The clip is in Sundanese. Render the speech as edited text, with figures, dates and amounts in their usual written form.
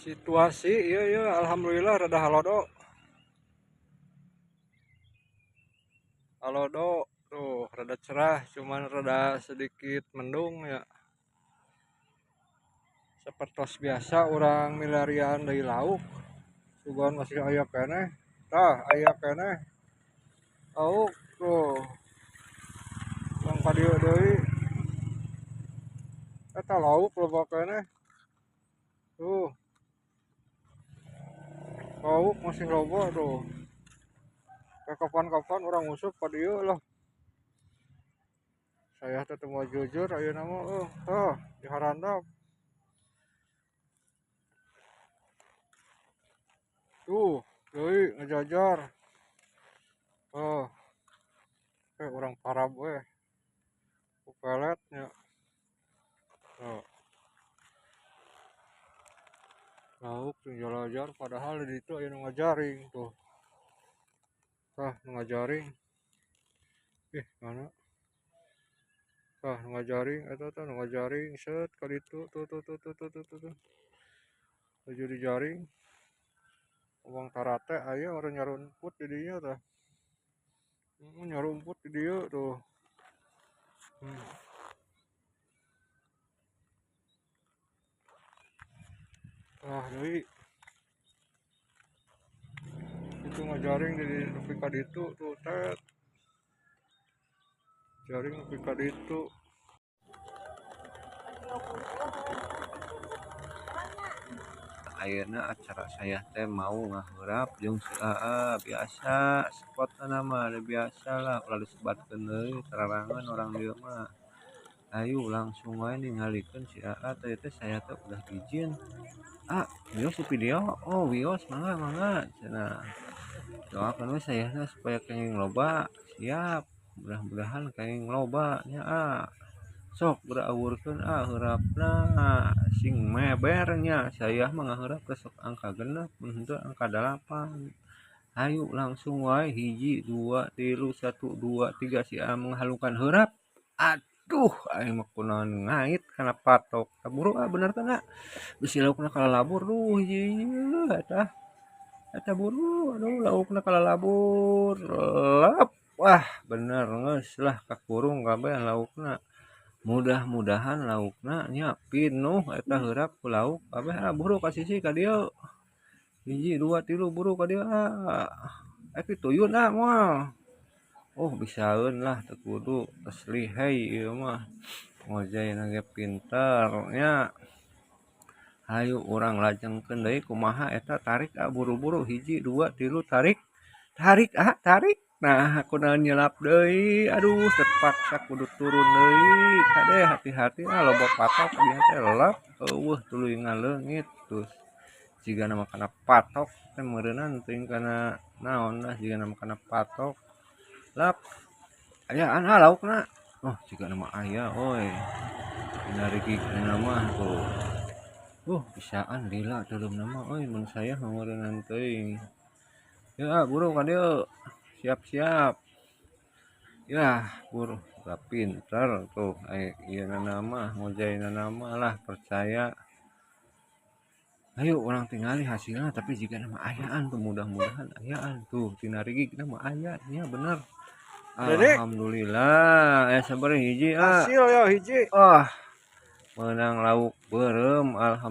Situasi iya iya alhamdulillah rada halodo. Halodo tuh rada cerah, cuman rada sedikit mendung ya. Sepertos biasa orang milarian dari lauk. Sugan masih aya keneh. Tah aya keneh. Lauk tuh. Yang ka dieu deui. Eta lauk loba keneh. Tuh. Lauk masih loba tuh. Kapan-kapan orang nguseup ka dieu lah. Saya teh teu moal jujur ayeuna mah tah diharandap. Tuh, deui ngejajar. Oh. Orang parab we. Ku peletnya. Tuh. Lauk ngejalajar padahal di ditu aya nu ngajaring tuh. Tah nu ngajaring. Ih, mana? Tah nu ngajaring eta tah nu ngajaring set ka ditu tuh tuh tuh tuh tuh tuh tuh. Nuju dijaring. Uang tarate aya orang nyarumput di dinya tah. Nyarumput di dieu tuh. Ah, deui. Itu ngajaring di nepi ka ditu tuh tet. Jaring nepi ka ditu. Ayeuna acara saya teh mau ngaheurap jeung si Aa biasa spotna mah biasa lah ulah disebatkeun deui tararangan orang dieu mah. Ayo langsung wae ningalikeun si Aa tadi teh saya teh udah izin. Ah, wios di video. Oh, wios mangga mangga cenah. Doakeun we sayana supaya kenging loba. Siap. Mudah-mudahan kenging loba nya ah. Sok beraurkeun ah heurapna sing meber nya saya mah ngaheurap sok angka 6 mun henteu angka 8. Ayo langsung wae 1 2 3 1 2 3 si A menghalukan heurap. Aduh aing mah kunaon ngait kana patok. Buru ah bener teh na. Bisi laukna kalalabur duh ieu eta. Eta buru aduh laukna kalalabur. Lep. Wah bener geus lah kakurung kabeh laukna. Mudah-mudahan laukna nya pinuh eta heurap ku lauk kabeh ah buru ka sisi ka dieu. 1 2 3 buru ka dieu ah. Pituyun ah moal. Oh bisaeun lah teu kudu geus lihai ieu mah. Ngojayna ge pinter nya. Hayu urang lajengkeun deui kumaha eta tarik ah buru-buru 1 2 3 tarik. Tarik ah tarik. Nah, aku naon nyelap deui. Aduh, terpaksa kudu turun deui. Kade hati-hati ah loba patok dia teh lep eueuh tuluy ngaleungit terus. Jigana mah kana patok teh meureunnan teuing kana naon lah jigana mah kana patok. Lep. Ayaan ah laukna. Oh, jigana mah aya euy. Dina rigigna mah tuh. Bisaan lila teuleumna mah euy mun saya mah meureunnan teuing. Ya, buru ka dieu. Siap-siap. Ya, buru udah pinter tuh. Ieu nama ngojayna nama lah percaya. Ayo orang tingali hasilnya tapi jika nama ayaan tuh mudah-mudahan ayaan tuh tina rigigna mah aya nya bener. Alhamdulillah. Sabar hiji ah. Hasil ya hiji. Ah. Menang lauk beureum alhamdulillah.